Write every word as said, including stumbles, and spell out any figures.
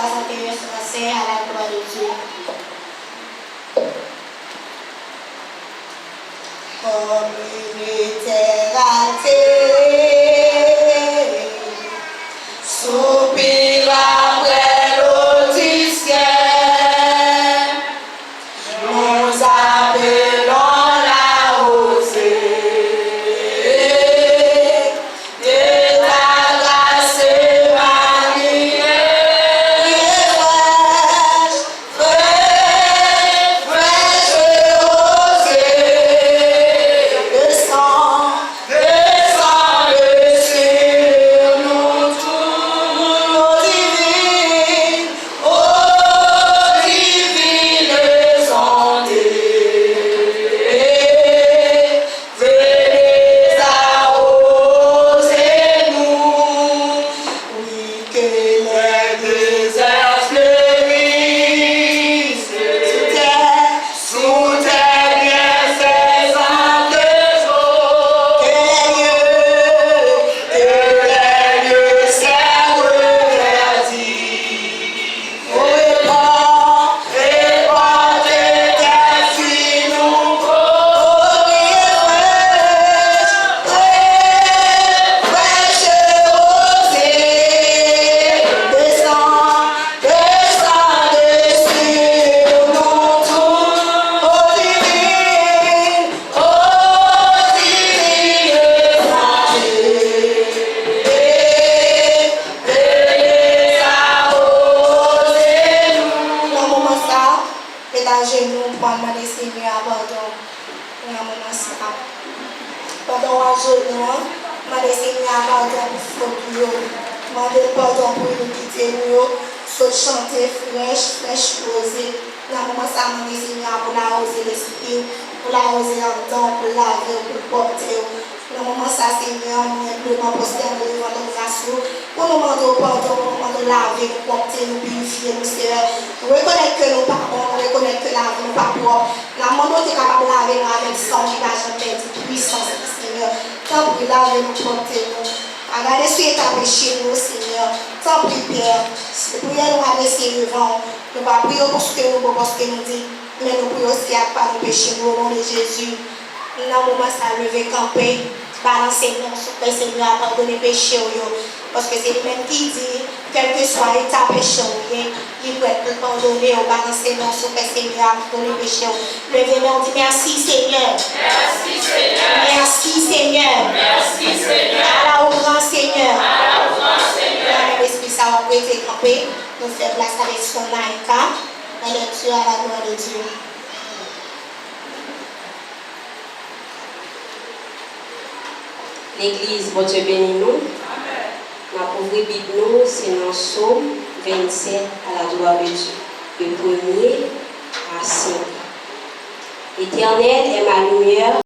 Soixante et un, soixante-cinq, à la gloire de Dieu. Kòm limyè tè a te soupi apre lotisyè, nous appelons la rosée de ta grâce, Marie. Fraîche, fraîche rosée, descends, descends sur nous tous, ô divine, ô divine onde. Venez arroser nous, oui, que les déserts fleurissent sous tes, sous tes bienfaisantes eaux. Que les lieux, que les lieux se reverdissent. Répands, répands tes fruits, nous, ô fraîche, fraîche rosée, descends, descends sur nous tous, ô divine, ô divine santé. Nan moman sa, met ajenou pou al mande Senyè a padon nan moman sa. Pandan w ajenou an, mande Senyè a padon pou fòt ou yo. Mande l padon pou inikwite nou yo. Sot chante frèch, frèch woze. Nan moman sa, mande Senyè a pou l awoze lespri w, pou l awoze anndan w, pou l lave w, pou l pwòpte w. Nan moman sa, Senyè, nou enbleman pwostène devan twa gras ou, pou nou mande w padon, pou nou mande w lave nou, pwòpte nou, pirifye nou, Senyè. Nou rekonèt ke nou pa bon, nou rekonèt ke lavi nou pa pwòp. N ap mande w te kapab lave nou avèk san w ki pa janm pèdi pwisans li, Senyè. Tanpri, lave nou, pwòpte nou. Pa gade sou eta peche nou, Senyè. Tanpri, Pè, se priyè nou adrese devan w. Nou pa priye w paske nou bon, paske nou di, men nou priye w se ak pa nou peche nou, o non de Jezi. Nan moman sa, leve kanpe, balanse men w sou kè Senyè a, padone peche w yo. Paske se li menm ki di, kèlkeswa eta peche w ye, li prèt pou l padone w. Balanse men w sou kè Senyè a, padone peche w. Leve men w, di, mèsi, Senyè. Mèsi, Senyè. Mèsi, Senyè. Mèsi, Senyè. Ala w gran, Senyè. Ala w gran, Senyè. Nan menm espri sa, w ap rete kanpe. Nou fè plas avèk sè Naïka. Nan lèkti a la glwa de Dye. Legliz, Bondye beni nou. N ap ouvri Bib nou, se nan Sòm vennsèt, à la gloire de Dieu, de premye a senk. L'Éternel est ma lumière.